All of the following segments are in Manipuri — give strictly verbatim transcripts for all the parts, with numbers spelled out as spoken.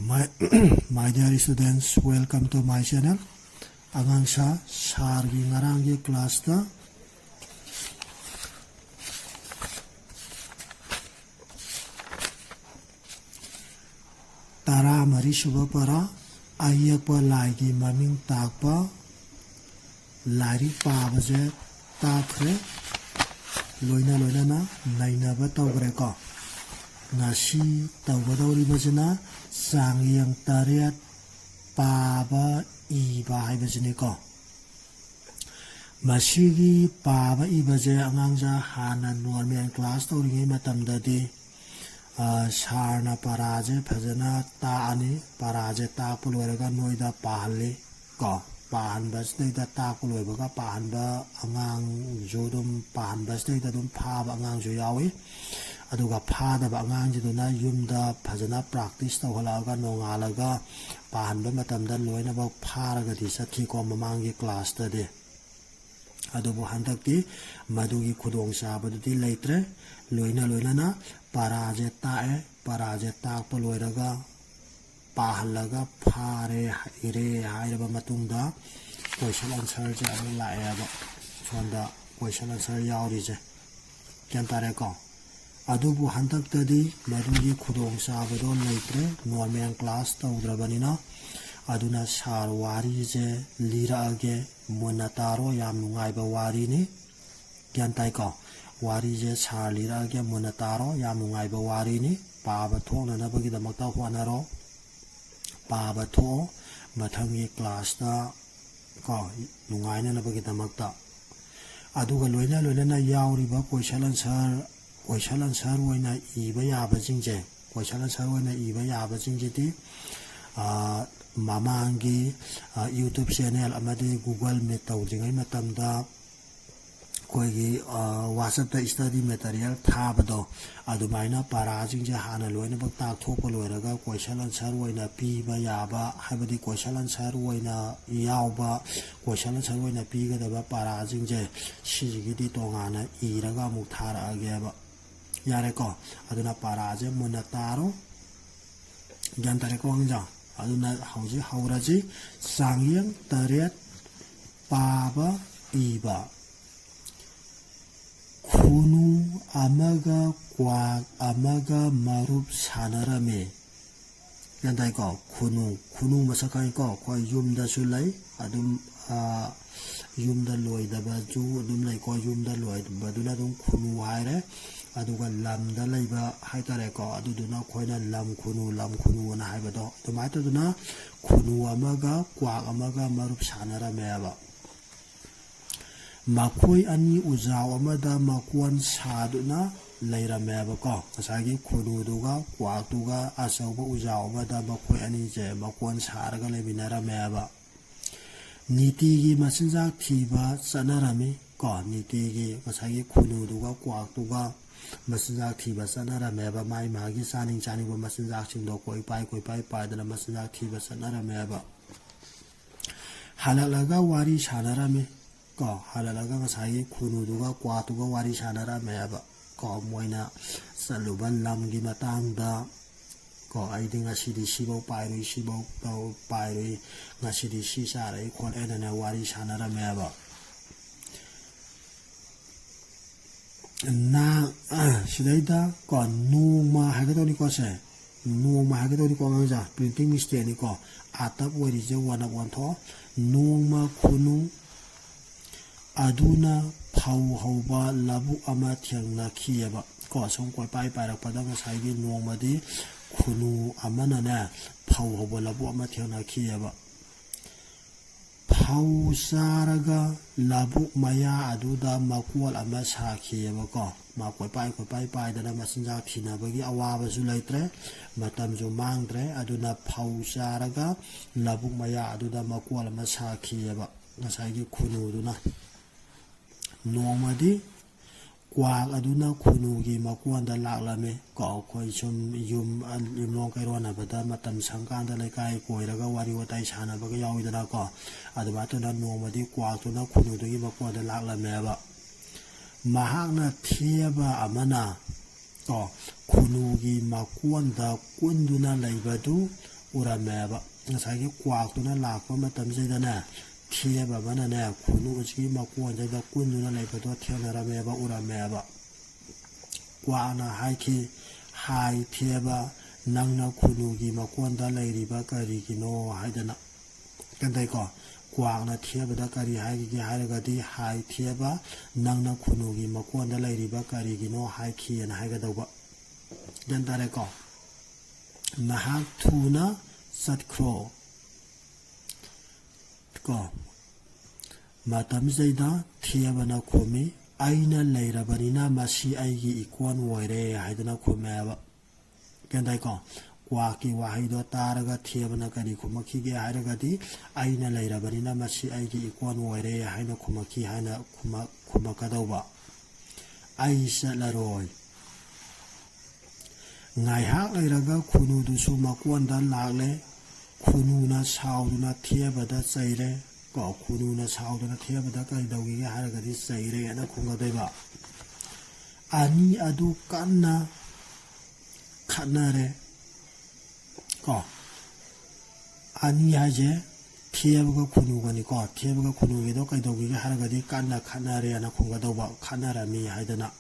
My, my dear students, welcome to my channel. ꯑꯉꯥꯡ ꯁꯥ, ꯁꯥꯔꯒꯤ ꯉꯔꯥꯡꯒꯤ classꯇ ꯇꯔꯥꯃꯔꯤ ꯁꯨꯕ ꯄꯔꯥ, ꯑꯌꯦꯛꯄ ꯂꯥꯏꯒꯤ ꯃꯃꯤꯡ ꯇꯥꯛꯄ, ꯂꯥꯏꯔꯤꯛ ꯄꯥꯕꯁꯦ ꯇꯥꯛꯈ꯭ꯔꯦ꯫ ꯂꯣꯏꯅ ꯂꯣꯏꯅꯅ ꯅꯩꯅꯕ ꯇꯧꯈ꯭ꯔꯦꯀꯣ꯫ ꯉꯁꯤ ꯇꯧꯒꯗꯧꯔꯤꯕꯁꯤꯅ ꯆꯥꯡꯌꯦꯡ ꯇꯔꯦꯠ, ꯄꯥꯕ ꯏꯕ ꯍꯥꯏꯕꯁꯤꯅꯤꯀꯣ꯫ ꯃꯁꯤꯒꯤ ꯄꯥꯕ ꯏꯕꯁꯦ ꯑꯉꯥꯡꯁꯦ ꯍꯥꯟꯅ normal class ꯇꯧꯔꯤꯉꯩ ꯃꯇꯝꯗꯗꯤ, ꯑ, ꯁꯥꯔꯅ ꯄꯔꯥꯁꯦ ꯐꯖꯅ ꯇꯥꯛꯑꯅꯤ꯫ ꯄꯔꯥꯁꯦ ꯇꯥꯛꯄ ꯂꯣꯏꯔꯒ ꯅꯣꯏꯗ ꯄꯥꯍꯜꯂꯤ ꯀꯣ꯫ ꯄꯥꯍꯟꯕꯁꯤꯗꯩꯗ, ꯇꯥꯛꯄ ꯂꯣꯏꯕꯒ ꯄꯥꯍꯟꯕ ꯑꯉꯥꯡꯁꯨ ꯑꯗꯨꯝ, ꯄꯥꯍꯟꯕꯁꯤꯗꯩꯗ ꯑꯗꯨꯝ ꯐꯥꯕ ꯑꯉꯥꯡꯁꯨ ꯌꯥꯎꯏ꯫ ꯑꯗꯨꯒ ꯐꯥꯗꯕ ꯑꯉꯥꯡꯁꯤꯗꯨꯅ ꯌꯨꯝꯗ ꯐꯖꯅ practice ꯇꯧꯍꯜꯂꯛꯑꯒ ꯅꯣꯡꯉꯥꯜꯂꯒ ꯄꯥꯍꯟꯕ ꯃꯇꯝꯗ ꯂꯣꯏꯅꯃꯛ ꯐꯥꯔꯒꯗꯤ ꯆꯠꯈꯤꯀꯣ ꯃꯃꯥꯡꯒꯤ classꯇꯗꯤ꯫ ꯑꯗꯨꯕꯨ ꯍꯟꯗꯛꯇꯤ ꯃꯗꯨꯒꯤ ꯈꯨꯗꯣꯡꯆꯥꯕꯗꯨꯗꯤ ꯂꯩꯇ꯭ꯔꯦ꯫ ꯂꯣꯏꯅ ꯂꯣꯏꯅꯅ ꯄꯔꯥꯁꯦ ꯇꯥꯛꯑꯦ, ꯄꯔꯥꯁꯦ ꯇꯥꯛꯄ ꯂꯣꯏꯔꯒ ꯄꯥꯍꯜꯂꯒ ꯐꯥꯔꯦ, ꯏꯔꯦ ꯍꯥꯏꯔꯕ ꯃꯇꯨꯡꯗ question answerꯁꯦ ꯑꯃꯨꯛ ꯂꯥꯛꯑꯦꯕ꯫ ꯁꯣꯝꯗ question answer ꯌꯥꯎꯔꯤꯁꯦ꯫ ꯒ꯭ꯌꯥꯟ ꯇꯥꯔꯦꯀꯣ? ꯑꯗꯨꯕꯨ ꯍꯟꯗꯛꯇꯗꯤ ꯃꯗꯨꯒꯤ ꯈꯨꯗꯣꯡꯆꯥꯕꯗꯣ ꯂꯩꯇ꯭ꯔꯦ꯫ Normal class ꯇꯧꯗ꯭ꯔꯕꯅꯤꯅ꯫ ꯑꯗꯨꯅ ꯁꯥꯔ ꯋꯥꯔꯤꯁꯦ ꯂꯤꯔꯛꯑꯒꯦ, ꯃꯨꯟꯅ ꯇꯥꯔꯣ꯫ ꯌꯥꯝ ꯅꯨꯡꯉꯥꯏꯕ ꯋꯥꯔꯤꯅꯤ꯫ ꯒ꯭ꯌꯥꯟ ꯇꯥꯏꯀꯣ? ꯋꯥꯔꯤꯁꯦ ꯁꯥꯔ ꯂꯤꯔꯛꯑꯒꯦ, ꯃꯨꯟꯅ ꯇꯥꯔꯣ꯫ ꯌꯥꯝ ꯅꯨꯡꯉꯥꯏꯕ ꯋꯥꯔꯤꯅꯤ꯫ ꯄꯥꯕ ꯊꯣꯛꯅꯅꯕꯒꯤꯗꯃꯛꯇ ꯍꯣꯠꯅꯔꯣ꯫ ꯄꯥꯕ ꯊꯣꯛꯑꯣ꯫ ꯃꯊꯪꯒꯤ classꯇ ꯀꯣ, ꯅꯨꯡꯉꯥꯏꯅꯅꯕꯒꯤꯗꯃꯛꯇ꯫ ꯑꯗꯨꯒ ꯂꯣꯏꯅ ꯂꯣꯏꯅꯅ ꯌꯥꯎꯔꯤꯕ question answer, question answer ꯑꯣꯏꯅ ꯏꯕ ꯌꯥꯕꯁꯤꯡꯁꯦ, question answer ꯑꯣꯏꯅ ꯏꯕ ꯌꯥꯕꯁꯤꯡꯁꯤꯗꯤ, ꯑ, ꯃꯃꯥꯡꯒꯤ, ꯑ, YouTube channel ꯑꯃꯗꯤ Google Meet ꯇꯧꯗ꯭ꯔꯤꯉꯩ ꯃꯇꯝꯗ ꯑꯩꯈꯣꯏꯒꯤ, ꯑ, WhatsAppꯇ study material ꯊꯥꯕꯗꯣ, ꯑꯗꯨꯃꯥꯏꯅ ꯄꯔꯥꯁꯤꯡꯁꯦ ꯍꯥꯟꯅ ꯂꯣꯏꯅꯃꯛ ꯇꯥꯛꯊꯣꯛꯄ ꯂꯣꯏꯔꯒ question answer ꯑꯣꯏꯅ ꯄꯤꯕ ꯌꯥꯕ, ꯍꯥꯏꯕꯗꯤ question answer ꯑꯣꯏꯅ ꯌꯥꯎꯕ, question answer ꯑꯣꯏꯅ ꯄꯤꯒꯗꯕ ꯄꯔꯥꯁꯤꯡꯁꯦ ꯁꯤꯁꯤꯒꯤꯗꯤ ꯇꯣꯉꯥꯟꯅ ꯏꯔꯒ ꯑꯃꯨꯛ ꯊꯥꯔꯛꯑꯒꯦꯕ꯫ ꯌꯥꯔꯦꯀꯣ? ꯑꯗꯨꯅ ꯄꯔꯥꯁꯦ ꯃꯨꯟꯅ ꯇꯥꯔꯣ꯫ ꯒ꯭ꯌꯥꯟ ꯇꯥꯔꯦꯀꯣ ꯑꯉꯥꯡꯁꯤꯡ? ꯑꯗꯨꯅ ꯍꯧꯖꯤꯛ ꯍꯧꯔꯁꯤ꯫ ꯆꯥꯡꯌꯦꯡ ꯇꯔꯦꯠ, ꯄꯥꯕ ꯏꯕ꯫ ꯈꯨꯅꯨ ꯑꯃꯒ ꯀ꯭ꯋꯥꯛ ꯑꯃꯒ ꯃꯔꯨꯞ ꯁꯥꯟꯅꯔꯝꯃꯤ꯫ ꯒ꯭ꯌꯥꯟ ꯇꯥꯏꯀꯣ? ꯈꯨꯅꯨ, ꯈꯨꯅꯨ ꯃꯁꯛ ꯈꯪꯉꯤꯀꯣ? ꯑꯩꯈꯣꯏ ꯌꯨꯝꯗꯁꯨ ꯂꯩ, ꯑꯗꯨꯝ, ꯑ, ꯌꯨꯝꯗ ꯂꯣꯏꯗꯕꯁꯨ ꯑꯗꯨꯝ ꯂꯩꯀꯣ꯫ ꯌꯨꯝꯗ ꯂꯣꯏꯕꯗꯨꯅ ꯑꯗꯨꯝ ꯈꯨꯅꯨ ꯍꯥꯏꯔꯦ꯫ ꯑꯗꯨꯒ ꯂꯝꯗ ꯂꯩꯕ ꯍꯥꯏꯇꯥꯔꯦꯀꯣ, ꯑꯗꯨꯗꯨꯅ ꯑꯩꯈꯣꯏꯅ ꯂꯝ ꯈꯨꯅꯨ, ꯂꯝ ꯈꯨꯅꯨ ꯑꯅ ꯍꯥꯏꯕꯗꯣ꯫ ꯑꯗꯨꯃꯥꯏꯅ ꯇꯧꯗꯅ ꯈꯨꯅꯨ ꯑꯃꯒ ꯀ꯭ꯋꯥꯛ ꯑꯃꯒ ꯃꯔꯨꯞ ꯁꯥꯟꯅꯔꯝꯃꯦꯕ꯫ ꯃꯈꯣꯏ ꯑꯅꯤ ꯎꯖꯥꯎ ꯑꯃꯗ ꯃꯀꯣꯟ ꯁꯥꯗꯨꯅ ꯂꯩꯔꯝꯃꯦꯕꯀꯣ꯫ ꯉꯁꯥꯏꯒꯤ ꯈꯨꯅꯨꯗꯨꯒ ꯀ꯭ꯋꯥꯛꯇꯨꯒ ꯑꯆꯧꯕ ꯎꯖꯥꯎ ꯑꯃꯗ ꯃꯈꯣꯏ ꯑꯅꯤꯁꯦ ꯃꯀꯣꯟ ꯁꯥꯔꯒ ꯂꯩꯃꯤꯟꯅꯔꯝꯃꯦꯕ꯫ ꯅꯤꯇꯤꯒꯤ ꯃꯆꯤꯟꯖꯥꯛ ꯊꯤꯕ ꯆꯠꯅꯔꯝꯃꯤ ꯀꯣ꯫ ꯅꯤꯇꯤꯒꯤ ꯉꯁꯥꯏꯒꯤ ꯈꯨꯅꯨꯗꯨꯒ ꯀ꯭ꯋꯥꯛꯇꯨꯒ ꯃꯆꯤꯟꯖꯥꯛ ꯊꯤꯕ ꯆꯠꯅꯔꯝꯃꯦꯕ꯫ ꯃꯥꯏ ꯃꯥꯒꯤ ꯆꯥꯅꯤꯡ ꯆꯥꯅꯤꯡꯕ ꯃꯆꯤꯟꯖꯥꯛꯁꯤꯡꯗꯣ ꯀꯣꯏꯄꯥꯏ ꯀꯣꯏꯄꯥꯏ ꯄꯥꯏꯗꯅ ꯃꯆꯤꯟꯖꯥꯛ ꯊꯤꯕ ꯆꯠꯅꯔꯝꯃꯦꯕ꯫ ꯍꯜꯂꯛꯂꯒ ꯋꯥꯔꯤ ꯁꯥꯟꯅꯔꯝꯃꯤ ꯀꯣ꯫ ꯍꯜꯂꯛꯂꯒ ꯉꯁꯥꯏꯒꯤ ꯈꯨꯅꯨꯗꯨꯒ ꯀ꯭ꯋꯥꯛꯇꯨꯒ ꯋꯥꯔꯤ ꯁꯥꯟꯅꯔꯝꯃꯦꯕ ꯀꯣ꯫ ꯃꯣꯏꯅ ꯆꯠꯂꯨꯕ ꯂꯝꯒꯤ ꯃꯇꯥꯡꯗ ꯀꯣ, "ꯑꯩꯗꯤ ꯉꯁꯤꯗꯤ ꯁꯤꯐꯧ ꯄꯥꯏꯔꯨꯏ, ꯁꯤꯐꯧ ꯇꯧ-, ꯄꯥꯏꯔꯨꯏ, ꯉꯁꯤꯗꯤ ꯁꯤ ꯆꯥꯔꯛꯏ ꯈꯣꯠꯂꯦꯅꯅꯦ" ꯋꯥꯔꯤ ꯁꯥꯟꯅꯔꯝꯃꯦꯕ꯫ ꯅ-, ꯁꯤꯗꯩꯗ ꯀꯣ, ꯅꯣꯡꯃ ꯍꯥꯏꯒꯗꯧꯅꯤꯀꯣ ꯁꯦ꯫ ꯅꯣꯡꯃ ꯍꯥꯏꯒꯗꯧꯅꯤꯀꯣ ꯑꯉꯥꯡꯁꯦ, printing mistakeꯅꯤꯀꯣ꯫ ꯑꯥꯇꯞ ꯑꯣꯏꯔꯤꯁꯦ ꯋꯥꯟ ꯑꯞ ꯑꯣꯟꯊꯣꯛꯑꯣ꯫ ꯅꯣꯡꯃ ꯈꯨꯅꯨ ꯑꯗꯨꯅ ꯐꯧ ꯍꯧꯕ ꯂꯧꯕꯨꯛ ꯑꯃ ꯊꯦꯡꯅꯈꯤꯑꯕ ꯀꯣ꯫ ꯁꯨꯝ ꯀꯣꯏꯄꯥꯏ ꯄꯥꯏꯔꯛꯄꯗ ꯉꯁꯥꯏꯒꯤ ꯅꯣꯡꯃꯗꯤ ꯈꯨꯅꯨ ꯑꯃꯅꯅꯦ ꯐꯧ ꯍꯧꯕ ꯂꯧꯕꯨꯛ ꯑꯃ ꯊꯦꯡꯅꯈꯤꯑꯕ꯫ ꯐꯧ ꯆꯥꯔꯒ ꯂꯧꯕꯨꯛ ꯃꯌꯥ ꯑꯗꯨꯗ ꯃꯀꯣꯜ ꯑꯃ ꯁꯥꯈꯤꯑꯕꯀꯣ꯫ ꯃꯥ ꯀꯣꯏꯄꯥꯏ ꯀꯣꯏꯄꯥꯏ ꯄꯥꯏꯗꯅ ꯃꯆꯤꯟꯖꯥꯛ ꯊꯤꯅꯕꯒꯤ ꯑꯋꯥꯕꯁꯨ ꯂꯩꯇ꯭ꯔꯦ, ꯃꯇꯝꯁꯨ ꯃꯥꯡꯗ꯭ꯔꯦ꯫ ꯑꯗꯨꯅ ꯐꯧ ꯆꯥꯔꯒ ꯂꯧꯕꯨꯛ ꯃꯌꯥ ꯑꯗꯨꯗ ꯃꯀꯣꯜ ꯑꯃ ꯁꯥꯈꯤꯑꯕ ꯉꯁꯥꯏꯒꯤ ꯈꯨꯅꯨꯗꯨꯅ꯫ ꯅꯣꯡꯃꯗꯤ ꯀ꯭ꯋꯥꯛ ꯑꯗꯨꯅ ꯈꯨꯅꯨꯒꯤ ꯃꯀꯣꯟꯗ ꯂꯥꯛꯂꯝꯃꯤ ꯀꯣ꯫ ꯑꯩꯈꯣꯏ ꯁꯨꯝ ꯌꯨꯝ, ꯌꯨꯝꯂꯣꯡ ꯀꯩꯔꯣꯟꯅꯕꯗ ꯃꯇꯝ ꯁꯪꯀꯥꯟꯗ ꯂꯩꯀꯥꯏ ꯀꯣꯏꯔꯒ ꯋꯥꯔꯤ ꯋꯥꯇꯥꯏ ꯁꯥꯟꯅꯕꯒ ꯌꯥꯎꯋꯤꯗꯅꯀꯣ꯫ ꯑꯗꯨꯃꯥꯏꯅ ꯇꯧꯗꯅ ꯅꯣꯡꯃꯗꯤ ꯀ꯭ꯋꯥꯛꯇꯨꯅ ꯈꯨꯅꯨꯗꯨꯒꯤ ꯃꯀꯣꯟꯗ ꯂꯥꯛꯂꯝꯃꯦꯕ꯫ ꯃꯍꯥꯛꯅ ꯊꯦꯕ ꯑꯃꯅ ꯀꯣ, ꯈꯨꯅꯨꯒꯤ ꯃꯀꯣꯟꯗ ꯀꯨꯟꯗꯨꯅ ꯂꯩꯕꯗꯨ ꯎꯔꯝꯃꯦꯕ꯫ ꯉꯁꯥꯏꯒꯤ ꯀ꯭ꯋꯥꯛꯇꯨꯅ ꯂꯥꯛꯄ ꯃꯇꯝꯁꯤꯗꯅꯦ, ꯊꯦꯕ ꯑꯃꯅꯅꯦ ꯈꯨꯅꯨꯁꯤꯒꯤ ꯃꯀꯣꯟꯁꯤꯗ ꯀꯨꯟꯗꯨꯅ ꯂꯩꯕꯗꯣ ꯊꯦꯡꯅꯔꯝꯃꯦꯕ, ꯎꯔꯝꯃꯦꯕ꯫ ꯀ꯭ꯋꯥꯛꯅ ꯍꯥꯏꯈꯤ, "ꯍꯥꯏ ꯊꯦꯕ, ꯅꯪꯅ ꯈꯨꯅꯨꯒꯤ ꯃꯀꯣꯟꯗ ꯂꯩꯔꯤꯕ ꯀꯔꯤꯒꯤꯅꯣ?" ꯍꯥꯏꯗꯅ꯫ ꯒ꯭ꯌꯥꯟ ꯇꯥꯏꯀꯣ? ꯀ꯭ꯋꯥꯛꯅ ꯊꯦꯕꯗ ꯀꯔꯤ ꯍꯥꯏꯈꯤꯒꯦ ꯍꯥꯏꯔꯒꯗꯤ, "ꯍꯥꯏ ꯊꯦꯕ, ꯅꯪꯅ ꯈꯨꯅꯨꯒꯤ ꯃꯀꯣꯟꯗ ꯂꯩꯔꯤꯕ ꯀꯔꯤꯒꯤꯅꯣ?" ꯍꯥꯏꯈꯤꯑꯅ ꯍꯥꯏꯒꯗꯧꯕ꯫ ꯒ꯭ꯌꯥꯟ ꯇꯥꯔꯦꯀꯣ? "ꯅꯍꯥꯛ ꯊꯨꯅ ꯆꯠꯈ꯭ꯔꯣ" ꯀꯣ꯫ ꯃꯇꯝꯁꯤꯗꯩꯗ ꯊꯦꯕꯅ ꯈꯨꯝꯃꯤ, "ꯑꯩꯅ ꯂꯩꯔꯕꯅꯤꯅ ꯃꯁꯤ ꯑꯩꯒꯤ ꯏꯀꯣꯟ ꯑꯣꯏꯔꯦ" ꯍꯥꯏꯗꯅ ꯈꯨꯝꯃꯦꯕ꯫ ꯒ꯭ꯌꯥꯟ ꯇꯥꯏꯀꯣ? ꯀ꯭ꯋꯥꯛꯀꯤ ꯋꯥꯍꯩꯗꯣ ꯇꯥꯔꯒ ꯊꯦꯕꯅ ꯀꯔꯤ ꯈꯨꯝꯃꯛꯈꯤꯒꯦ ꯍꯥꯏꯔꯒꯗꯤ, "ꯑꯩꯅ ꯂꯩꯔꯕꯅꯤꯅ ꯃꯁꯤ ꯑꯩꯒꯤ ꯏꯀꯣꯟ ꯑꯣꯏꯔꯦ" ꯍꯥꯏꯅ ꯈꯨꯝꯃꯛꯈꯤ ꯍꯥꯏꯅ ꯈꯨꯝꯃꯛ-, ꯈꯨꯝꯃꯛꯀꯗꯧꯕ꯫ "ꯑꯩ ꯆꯠꯂꯔꯣꯏ"꯫ ꯉꯥꯏꯍꯥꯛ ꯂꯩꯔꯒ ꯈꯨꯅꯨꯗꯨꯁꯨ ꯃꯀꯣꯟꯗ ꯂꯥꯛꯂꯦ꯫ ꯈꯨꯅꯨꯅ ꯁꯥꯎꯗꯨꯅ ꯊꯦꯕꯗ ꯆꯩꯔꯦ꯫ ꯀꯣ, ꯈꯨꯅꯨꯅ ꯁꯥꯎꯗꯨꯅ ꯊꯦꯕꯗ ꯀꯔꯤ ꯇꯧꯈꯤꯒꯦ ꯍꯥꯏꯔꯒꯗꯤ ꯆꯩꯔꯦꯅ ꯈꯨꯝꯒꯗꯣꯏꯕ꯫ ꯑꯅꯤ ꯑꯗꯨ ꯀꯟꯅ ꯈꯠꯅꯔꯦ꯫ ꯀꯣ, ꯑꯅꯤ ꯍꯥꯏꯁꯦ ꯊꯦꯕꯒ ꯈꯨꯅꯨꯒꯅꯤꯀꯣ꯫ ꯊꯦꯕꯒ ꯈꯨꯅꯨꯒꯤꯗꯣ ꯀꯩꯗꯧꯈꯤꯒꯦ ꯍꯥꯏꯔꯒꯗꯤ ꯀꯟꯅ ꯈꯠꯅꯔꯦꯅ ꯈꯨꯝꯒꯗꯧꯕ, ꯈꯠꯅꯔꯝꯃꯤ ꯍꯥꯏꯗꯅ꯫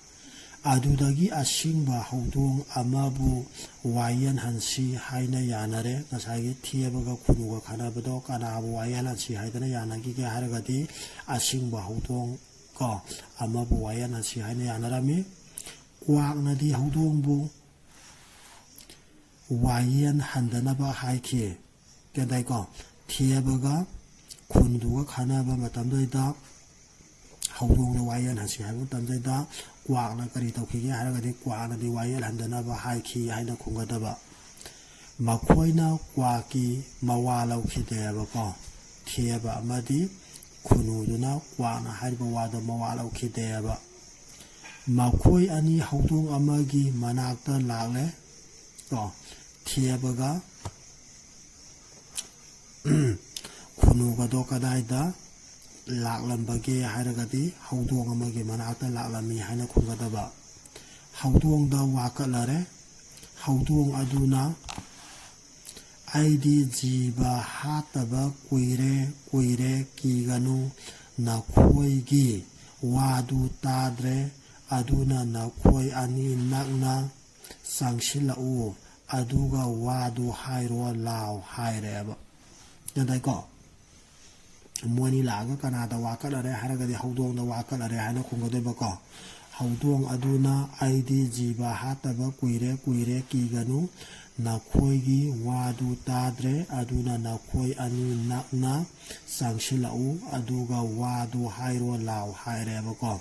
ꯑꯗꯨꯗꯒꯤ ꯑꯁꯤꯡꯕ ꯍꯧꯗꯣꯡ ꯑꯃꯕꯨ ꯋꯥꯌꯦꯜꯍꯟꯁꯤ ꯍꯥꯏꯅ ꯌꯥꯅꯔꯦ꯫ ꯉꯁꯥꯏꯒꯤ ꯊꯦꯕꯒ ꯈꯨꯅꯨꯒ ꯈꯠꯅꯕꯗꯣ ꯀꯅꯥꯕꯨ ꯋꯥꯌꯦꯜꯍꯟꯁꯤ ꯍꯥꯏꯗꯅ ꯌꯥꯅꯈꯤꯒꯦ ꯍꯥꯏꯔꯒꯗꯤ ꯑꯁꯤꯡꯕ ꯍꯧꯗꯣꯡ ꯀꯣ ꯑꯃꯕꯨ ꯋꯥꯌꯦꯜꯍꯟꯁꯤ ꯍꯥꯏꯅ ꯌꯥꯅꯔꯝꯃꯤ꯫ ꯀ꯭ꯋꯥꯛꯅꯗꯤ ꯍꯧꯗꯣꯡꯕꯨ ꯋꯥꯌꯦꯜꯍꯟꯗꯅꯕ ꯍꯥꯏꯈꯤ꯫ ꯒ꯭ꯌꯥꯟ ꯇꯥꯏꯀꯣ? ꯊꯦꯕꯒ ꯈꯨꯟꯗꯨꯒ ꯈꯟꯅꯕ ꯃꯇꯝꯗꯨꯗ ꯍꯧꯗꯣꯡꯗ ꯋꯥꯌꯦꯜꯍꯟꯁꯤ ꯍꯥꯏꯕ ꯃꯇꯝꯗꯨꯗ ꯀ꯭ꯋꯥꯛꯅ ꯀꯔꯤ ꯇꯧꯈꯤꯒꯦ ꯍꯥꯏꯔꯒꯗꯤ ꯀ꯭ꯋꯥꯛꯅꯗꯤ ꯋꯥꯌꯦꯜꯍꯟꯗꯅꯕ ꯍꯥꯏꯈꯤ ꯍꯥꯏꯅ ꯈꯨꯝꯒꯗꯕ꯫ ꯃꯈꯣꯏꯅ ꯀ꯭ꯋꯥꯛꯀꯤ ꯃꯋꯥ ꯂꯧꯈꯤꯗꯦꯕꯀꯣ꯫ ꯊꯦꯕ ꯑꯃꯗꯤ ꯈꯨꯅꯨꯗꯨꯅ ꯀ꯭ꯋꯥꯛꯅ ꯍꯥꯏꯔꯤꯕ ꯋꯥꯗꯣ ꯃꯋꯥ ꯂꯧꯈꯤꯗꯦꯕ꯫ ꯃꯈꯣꯏ ꯑꯅꯤ ꯍꯧꯗꯣꯡ ꯑꯃꯒꯤ ꯃꯅꯥꯛꯇ ꯂꯥꯛꯂꯦ꯫ ꯀꯣ, ꯊꯦꯕꯒ ꯈꯨꯅꯨꯒꯗꯣ ꯀꯗꯥꯏꯗ ꯂꯥꯛꯂꯝꯕꯒꯦ ꯍꯥꯏꯔꯒꯗꯤ ꯍꯧꯗꯣꯡ ꯑꯃꯒꯤ ꯃꯅꯥꯛꯇ ꯂꯥꯛꯂꯝꯃꯤ ꯍꯥꯏꯅ ꯈꯨꯝꯒꯗꯕ꯫ ꯍꯧꯗꯣꯡꯗ ꯋꯥꯀꯠꯂꯔꯦ꯫ ꯍꯧꯗꯣꯡ ꯑꯗꯨꯅ, "ꯑꯩꯗꯤ ꯖꯤꯕ ꯍꯥꯠꯇꯕ ꯀꯨꯏꯔꯦ, ꯀꯨꯏꯔꯦ, ꯀꯤꯒꯅꯨ, ꯅꯈꯣꯏꯒꯤ ꯋꯥꯗꯨ ꯇꯥꯗ꯭ꯔꯦ, ꯑꯗꯨꯅ ꯅꯈꯣꯏ ꯑꯅꯤ ꯅꯛꯅ ꯆꯪꯁꯤꯜꯂꯛꯎ, ꯑꯗꯨꯒ ꯋꯥꯗꯨ ꯍꯥꯏꯔꯣ ꯂꯥꯎ" ꯍꯥꯏꯔꯦꯕ꯫ ꯒ꯭ꯌꯥꯟ ꯇꯥꯏꯀꯣ? ꯃꯣꯏꯅꯤ ꯂꯥꯛꯑꯒ ꯀꯅꯥꯗ ꯋꯥꯀꯠꯂꯔꯦ ꯍꯥꯏꯔꯒꯗꯤ ꯍꯧꯗꯣꯡꯗ ꯋꯥꯀꯠꯂꯔꯦ ꯍꯥꯏꯅ ꯈꯨꯝꯒꯗꯣꯏꯕꯀꯣ꯫ ꯍꯧꯗꯣꯡ ꯑꯗꯨꯅ, "ꯑꯩꯗꯤ ꯖꯤꯕ ꯍꯥꯠꯇꯕ ꯀꯨꯏꯔꯦ, ꯀꯨꯏꯔꯦ, ꯀꯤꯒꯅꯨ, ꯅꯈꯣꯏꯒꯤ ꯋꯥꯗꯨ ꯇꯥꯗ꯭ꯔꯦ, ꯑꯗꯨꯅ ꯅꯈꯣꯏ ꯑꯅꯤ ꯅꯛꯅ ꯆꯪꯁꯤꯜꯂꯛꯎ, ꯑꯗꯨꯒ ꯋꯥꯗꯨ ꯍꯥꯏꯔꯣ ꯂꯥꯎ" ꯍꯥꯏꯔꯦꯕꯀꯣ꯫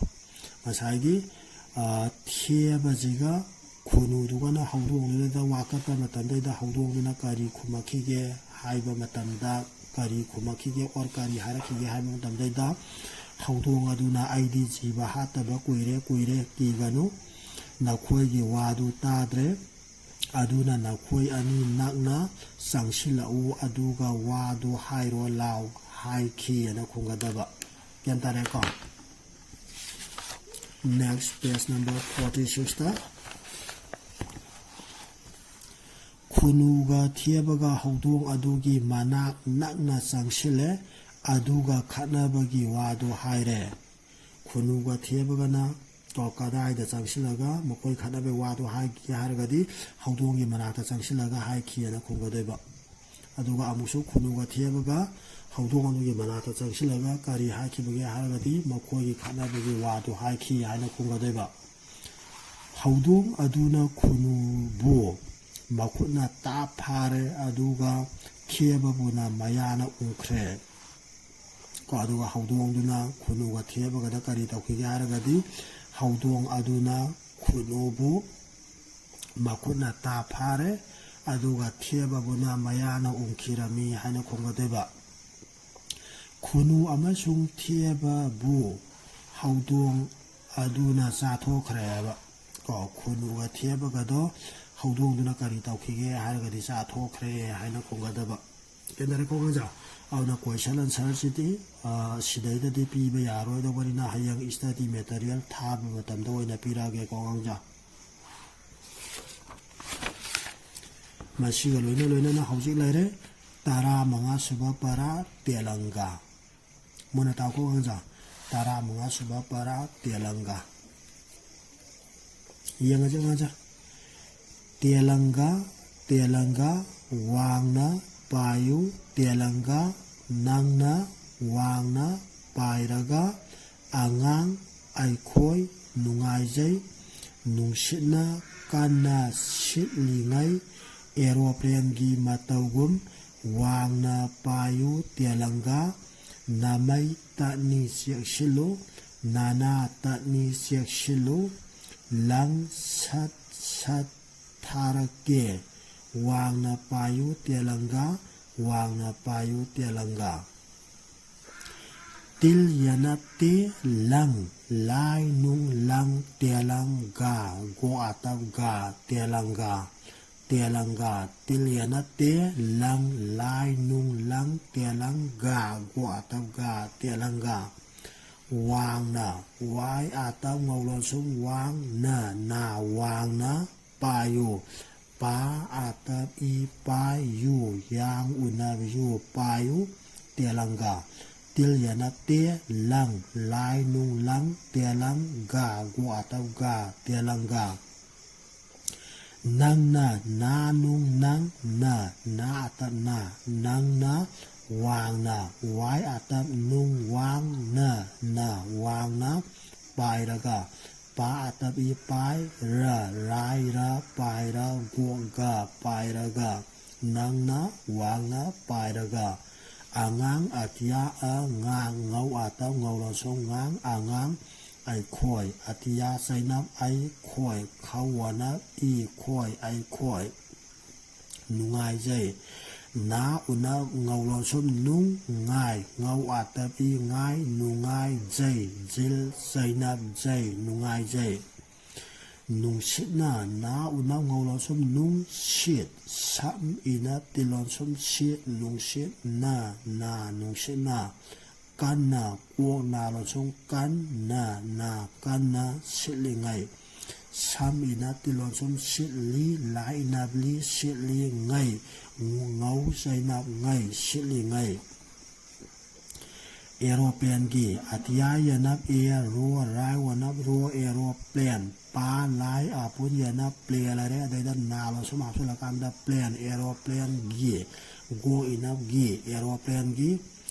ꯉꯁꯥꯏꯒꯤ, ꯑ, ꯊꯦꯕꯁꯤꯒ ꯈꯨꯅꯨꯗꯨꯒꯅ ꯍꯧꯗꯣꯡꯗꯨꯗ ꯋꯥꯀꯠꯄ ꯃꯇꯝꯗꯩꯗ ꯍꯧꯗꯣꯡꯗꯨꯅ ꯀꯔꯤ ꯈꯨꯝꯃꯛꯈꯤꯒꯦ ꯍꯥꯏꯕ ꯃꯇꯝꯗ, ꯀꯔꯤ ꯈꯨꯝꯃꯛꯈꯤꯒꯦ or ꯀꯔꯤ ꯍꯥꯏꯔꯛꯈꯤꯒꯦ ꯍꯥꯏꯕ ꯃꯇꯝꯗꯩꯗ, ꯍꯧꯗꯣꯡ ꯑꯗꯨꯅ, "ꯑꯩꯗꯤ ꯖꯤꯕ ꯍꯥꯠꯇꯕ ꯀꯨꯏꯔꯦ, ꯀꯨꯏꯔꯦ, ꯀꯤꯒꯅꯨ, ꯅꯈꯣꯏꯒꯤ ꯋꯥꯗꯨ ꯇꯥꯗ꯭ꯔꯦ, ꯑꯗꯨꯅ ꯅꯈꯣꯏ ꯑꯅꯤ ꯅꯛꯅ ꯆꯪꯁꯤꯜꯂꯛꯎ, ꯑꯗꯨꯒ ꯋꯥꯗꯨ ꯍꯥꯏꯔꯣ ꯂꯥꯎ" ꯍꯥꯏꯈꯤꯑꯅ ꯈꯨꯝꯒꯗꯕ꯫ ꯒ꯭ꯌꯥꯟ ꯇꯥꯔꯦꯀꯣ? Next, page number forty sixꯇ, ꯈꯨꯅꯨꯒ ꯊꯦꯕꯒ ꯍꯧꯗꯣꯡ ꯑꯗꯨꯒꯤ ꯃꯅꯥꯛ ꯅꯛꯅ ꯆꯪꯁꯤꯜꯂꯦ, ꯑꯗꯨꯒ ꯈꯠꯅꯕꯒꯤ ꯋꯥꯗꯨ ꯍꯥꯏꯔꯦ꯫ ꯈꯨꯅꯨꯒ ꯊꯦꯕꯒꯅ ꯀꯣ, ꯀꯗꯥꯏꯗ ꯆꯪꯁꯤꯜꯂꯒ ꯃꯈꯣꯏ ꯈꯠꯅꯕꯒꯤ ꯋꯥꯗꯨ ꯍꯥꯏꯈꯤ ꯍꯥꯏꯔꯒꯗꯤ, ꯍꯧꯗꯣꯡꯒꯤ ꯃꯅꯥꯛꯇ ꯆꯪꯁꯤꯜꯂꯒ ꯍꯥꯏꯈꯤꯑꯅ ꯈꯨꯝꯒꯗꯣꯏꯕ꯫ ꯑꯗꯨꯒ ꯑꯃꯨꯛꯁꯨ ꯈꯨꯅꯨꯒ ꯊꯦꯕꯒ ꯍꯧꯗꯣꯡ ꯑꯗꯨꯒꯤ ꯃꯅꯥꯛꯇ ꯆꯪꯁꯤꯜꯂꯒ ꯀꯔꯤ ꯍꯥꯏꯈꯤꯕꯒꯦ ꯍꯥꯏꯔꯒꯗꯤ, ꯃꯈꯣꯏꯒꯤ ꯈꯠꯅꯕꯒꯤ ꯋꯥꯗꯨ ꯍꯥꯏꯈꯤ ꯍꯥꯏꯅ ꯈꯨꯝꯒꯗꯣꯏꯕ꯫ ꯍꯧꯗꯣꯡ ꯑꯗꯨꯅ ꯈꯨꯅꯨꯕꯨ ꯃꯈꯨꯠꯅ ꯇꯥꯞ ꯐꯥꯔꯦ, ꯑꯗꯨꯒ ꯊꯦꯕꯕꯨꯅ ꯃꯌꯥꯅ ꯎꯪꯈ꯭ꯔꯦ꯫ ꯀꯣ, ꯑꯗꯨꯒ ꯍꯧꯗꯣꯡꯗꯨꯅ ꯈꯨꯅꯨꯒ ꯊꯦꯕꯒꯗ ꯀꯔꯤ ꯇꯧꯈꯤꯒꯦ ꯍꯥꯏꯔꯒꯗꯤ, ꯍꯧꯗꯣꯡ ꯑꯗꯨꯅ ꯈꯨꯅꯨꯕꯨ ꯃꯈꯨꯠꯅ ꯇꯥꯞ ꯐꯥꯔꯦ, ꯑꯗꯨꯒ ꯊꯦꯕꯕꯨꯅ ꯃꯌꯥꯅ ꯎꯪꯈꯤꯔꯝꯃꯤ ꯍꯥꯏꯅ ꯈꯨꯝꯒꯗꯣꯏꯕ꯫ ꯈꯨꯅꯨ ꯑꯃꯁꯨꯡ ꯊꯦꯕꯕꯨ ꯍꯧꯗꯣꯡ ꯑꯗꯨꯅ ꯆꯥꯊꯣꯛꯈ꯭ꯔꯦ ꯍꯥꯏꯕ꯫ ꯀꯣ, ꯈꯨꯅꯨꯒ ꯊꯦꯕꯒꯗꯣ ꯍꯧꯗꯣꯡꯗꯨꯅ ꯀꯔꯤ ꯇꯧꯈꯤꯒꯦ ꯍꯥꯏꯔꯒꯗꯤ ꯆꯥꯊꯣꯛꯈ꯭ꯔꯦ ꯍꯥꯏꯅ ꯈꯨꯝꯒꯗꯕ꯫ ꯒ꯭ꯌꯥꯟ ꯇꯥꯔꯦꯀꯣ ꯑꯉꯥꯡꯁꯥ? ꯑꯗꯨꯅ question answerꯁꯤꯗꯤ, ꯑ, ꯁꯤꯗꯩꯗꯗꯤ ꯄꯤꯕ ꯌꯥꯔꯣꯏꯗꯧꯕꯅꯤꯅ ꯍꯌꯦꯡ study material ꯊꯥꯕ ꯃꯇꯝꯗ ꯑꯣꯏꯅ ꯄꯤꯔꯛꯑꯒꯦꯀꯣ ꯑꯉꯥꯡꯁꯥ꯫ ꯃꯁꯤꯒ ꯂꯣꯏꯅ ꯂꯣꯏꯅꯅ ꯍꯧꯖꯤꯛ ꯂꯩꯔꯦ ꯇꯔꯥꯃꯉꯥ ꯁꯨꯕ ꯄꯔꯥ ꯇꯦꯂꯪꯒꯥ꯫ ꯃꯨꯟꯅ ꯇꯥꯎꯀꯣ ꯑꯉꯥꯡꯁꯥ, ꯇꯔꯥꯃꯉꯥ ꯁꯨꯕ ꯄꯔꯥ ꯇꯦꯂꯪꯒꯥ꯫ ꯌꯦꯡꯉꯁꯤ ꯑꯉꯥꯡꯁꯥ꯫ ꯇꯦꯂꯪꯒꯥ, ꯇꯦꯂꯪꯒꯥ, ꯋꯥꯡꯅ ꯄꯥꯏꯌꯨ ꯇꯦꯂꯪꯒꯥ, ꯅꯪꯅ ꯋꯥꯡꯅ ꯄꯥꯏꯔꯒ ꯑꯉꯥꯡ ꯑꯩꯈꯣꯏ ꯅꯨꯡꯉꯥꯏꯖꯩ꯫ ꯅꯨꯡꯁꯤꯠꯅ ꯀꯟꯅ ꯁꯤꯠꯂꯤꯉꯩ ꯑꯦꯔꯣꯄ꯭ꯂꯦꯟꯒꯤ ꯃꯇꯧꯒꯨꯝ ꯋꯥꯡꯅ ꯄꯥꯏꯌꯨ ꯇꯦꯂꯪꯒꯥ꯫ ꯅꯃꯩ ꯇꯠꯅꯤ ꯆꯦꯛꯁꯤꯜꯂꯨ, ꯅꯅꯥ ꯇꯠꯅꯤ ꯆꯦꯛꯁꯤꯜꯂꯨ꯫ ꯂꯪ ꯁꯠ ꯁꯠ ꯊꯥꯔꯛꯀꯦ꯫ ꯋꯥꯡꯅ ꯄꯥꯏꯌꯨ ꯇꯦꯂꯪꯒꯥ, ꯋꯥꯡꯅ ꯄꯥꯏꯌꯨ ꯇꯦꯂꯪꯒꯥ꯫ ꯇꯤꯜ ꯌꯦꯅꯞ ꯇꯦ ꯂꯪ, ꯂꯥꯏ ꯅꯨꯡ ꯂꯪ ꯇꯦꯂꯪꯒꯥ, ꯒꯣ ꯑꯇꯞ ꯒꯥ ꯇꯦꯂꯪꯒꯥ꯫ ꯇꯦꯂꯪꯒꯥ꯫ ꯇꯤꯜ ꯌꯦꯅꯞ ꯇꯦ ꯂꯪ, ꯂꯥꯏ ꯅꯨꯡ ꯂꯪ ꯇꯦꯂꯪꯒꯥ, ꯒꯣ ꯑꯇꯞ ꯒꯥ ꯇꯦꯂꯪꯒꯥ꯫ ꯋꯥꯡꯅ, ꯋꯥꯏ ꯑꯇꯞ ꯉꯧ ꯂꯣꯟꯁꯨꯝ ꯋꯥꯡ ꯅ, ꯅꯥ ꯋꯥꯡꯅ ꯄꯥꯏꯌꯨ꯫ ꯄꯥ ꯑꯇꯞ ꯏ ꯄꯥꯏ ꯌꯨ, ꯌꯥꯡ ꯎꯅꯞ ꯌꯨ ꯄꯥꯏꯌꯨ ꯇꯦꯂꯪꯒꯥ꯫ ꯇꯤꯜ ꯌꯦꯅꯞ ꯇꯦ ꯂꯪ, ꯂꯥꯏ ꯅꯨꯡ ꯂꯪ ꯇꯦꯂꯪꯒꯥ, ꯒꯣ ꯑꯇꯞ ꯒꯥ ꯇꯦꯂꯪꯒꯥ꯫ ꯅꯪꯅ, ꯅꯥ ꯅꯨꯡ ꯅꯪ ꯅ, ꯅꯥ ꯑꯇꯞ ꯅꯥ, ꯅꯪꯅ ꯋꯥꯡꯅ, ꯋꯥꯏ ꯑꯇꯞ ꯅꯨꯡ ꯋꯥꯡ ꯅ, ꯅ ꯋꯥꯡꯅ ꯄꯥꯏꯔꯒ꯫ ꯄꯥ ꯑꯇꯞ ꯏ ꯄꯥꯏ ꯔ, ꯔꯥꯏ ꯔ ꯄꯥꯏꯔ ꯒꯣ ꯒ ꯄꯥꯏꯔꯒ꯫ ꯅꯪꯅ ꯋꯥꯡꯅ ꯄꯥꯏꯔꯒ꯫ ꯑꯉꯥꯡ ꯑꯇꯤꯌꯥ ꯑ ꯉꯥꯡ, ꯉꯧ ꯑꯇꯞ ꯉꯧ ꯂꯣꯟꯁꯨꯝ ꯉꯥꯡ ꯑꯉꯥꯡ ꯑꯩꯈꯣꯏ꯫ ꯑꯇꯤꯌꯥ ꯆꯩꯅꯞ ꯑꯩ ꯈꯣꯏ꯫ ꯈꯧ ꯋꯥꯅꯞ ꯏ ꯈꯣꯏ ꯑꯩꯈꯣꯏ꯫ ꯅꯨꯡꯉꯥꯏꯖꯩ꯫ ꯅꯥ ꯎꯅꯞ ꯉꯧ ꯂꯣꯟꯁꯨꯝ ꯅꯨꯡ ꯉꯥꯏ꯫ ꯉꯧ ꯑꯇꯞ ꯏ ꯉꯥꯏ ꯅꯨꯡꯉꯥꯏꯖꯩ꯫ ꯖꯤꯜ ꯆꯩꯅꯞ ꯖꯩ ꯅꯨꯡꯉꯥꯏꯖꯩ꯫ ꯅꯨꯡꯁꯤꯠꯅ꯫ ꯅꯥ ꯎꯅꯞ ꯉꯧ ꯂꯣꯟꯁꯨꯝ ꯅꯨꯡ ꯁꯤꯠ꯫ ꯁꯝ ꯏꯅꯞ ꯇꯤꯜ ꯂꯣꯟꯁꯨꯝ ꯁꯤꯠ꯫ ꯅꯨꯡꯁꯤꯠ ꯅ, ꯅꯥ ꯅꯨꯡꯁꯤꯠꯅ꯫ ꯀꯟꯅ꯫ ꯀꯣꯛ ꯅꯥ ꯂꯣꯟꯁꯨꯝ ꯀꯟ ꯅ, ꯅꯥ ꯀꯟꯅ ꯁꯤꯠꯂꯤꯉꯩ꯫ ꯁꯝ ꯏꯅꯞ ꯇꯤꯜ ꯂꯣꯟꯁꯨꯝ ꯁꯤꯠꯂꯤ, ꯂꯥꯏ ꯏꯅꯞ ꯂꯤ, ꯁꯤꯠꯂꯤꯉꯩ, ꯉꯧ ꯆꯩꯅꯞ ꯉꯩ, ꯁꯤꯠꯂꯤꯉꯩ꯫ ꯑꯦꯔꯣꯄ꯭ꯂꯦꯟꯒꯤ꯫ ꯑꯇꯤꯌꯥ ꯌꯦꯅꯞ ꯑꯦ, ꯔꯣ, ꯔꯥꯏ ꯋꯥꯅꯞ ꯔꯣ, ꯑꯦꯔꯣꯄ꯭ꯂꯦꯟ꯫ ꯄꯥ ꯂꯥꯏ ꯑꯥꯄꯨꯟ ꯌꯦꯅꯞ ꯄ꯭ꯂꯦ ꯂꯩꯔꯦ, ꯑꯗꯩꯗ ꯅꯥ ꯂꯣꯟꯁꯨꯝ ꯍꯥꯞꯆꯤꯜꯂꯀꯥꯟꯗ ꯄ꯭ꯂꯦꯟ, ꯑꯦꯔꯣꯄ꯭ꯂꯦꯟꯒꯤ꯫ ꯒꯣ ꯏꯅꯞ ꯒꯤ, ꯑꯦꯔꯣꯄ꯭ꯂꯦꯟꯒꯤ꯫